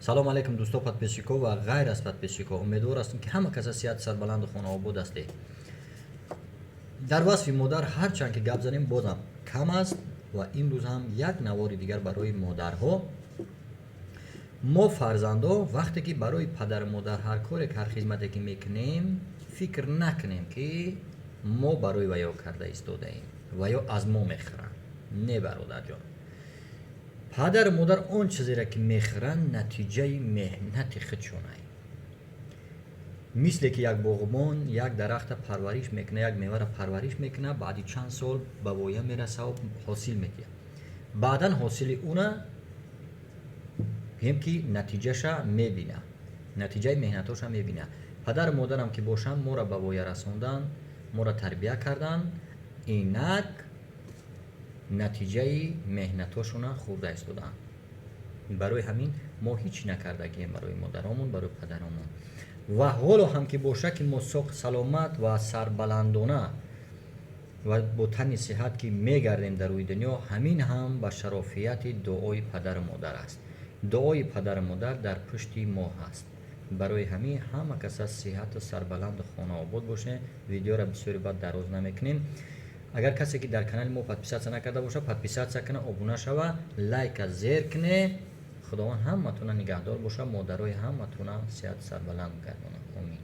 Салом алейкум, дӯсто, подписчико ва ғайр аз подписчико. Умедвор ҳастем, ки ҳама каса сиҳат, сарбаланду хонаобод ҳастед. Дар васфи модар ҳарчанд ки гап занем, бозам кам аст. Ва имрӯз ҳам як навори дигар барои модарҳо. Мо фарзандо вақте ки барои падару модар ҳар коре, ҳар хизмате ки мекунем, фикр накунем, ки мо барои ваё карда истодаем ва ё аз мо мехӯранд. Не, бародарҷон, падару модар он чизеро, ки мехӯранд, натиҷаи меҳнати худшонай. Мисле ки як боғбон як дарахта парвариш мекунад, як меваро парвариш мекунад, баъди чанд сол ба воя мерасаву ҳосил медиҳад. Баъдан ҳосили уна гӯем, ки натиҷаша мебина, натиҷаи меҳнатоша мебина. Падару модарам ки бошанд, моро ба воя расондан, моро тарбия кардан, инак натиҷаи меҳнатошона хӯрда истодаанд. Барои ҳамин мо ҳеҷ накардагием барои модаромон, барои падаромон. Ва ҳоло ҳам ки боша, ки мо соқ саломат ва сарбаландона ва бо тани сиҳат ки мегардем дар рӯи дунё, ҳамин ҳам ба шарофияти дуои падару модар аст. Дуои падару модар дар пушти мо ҳаст. Барои ҳамин ҳама каса сиҳату сарбаланду хонаобод бошед. Видеоро бисёри баъд дароз намекунем. Агар касе ки дар канали мо подписаться накарда бошад, подписаться куна, обуна шава, лайка зер куне. Худованд ҳаматона нигаҳдор боша, модарои ҳаматона сиҳату сарбаланд гардона. Омин.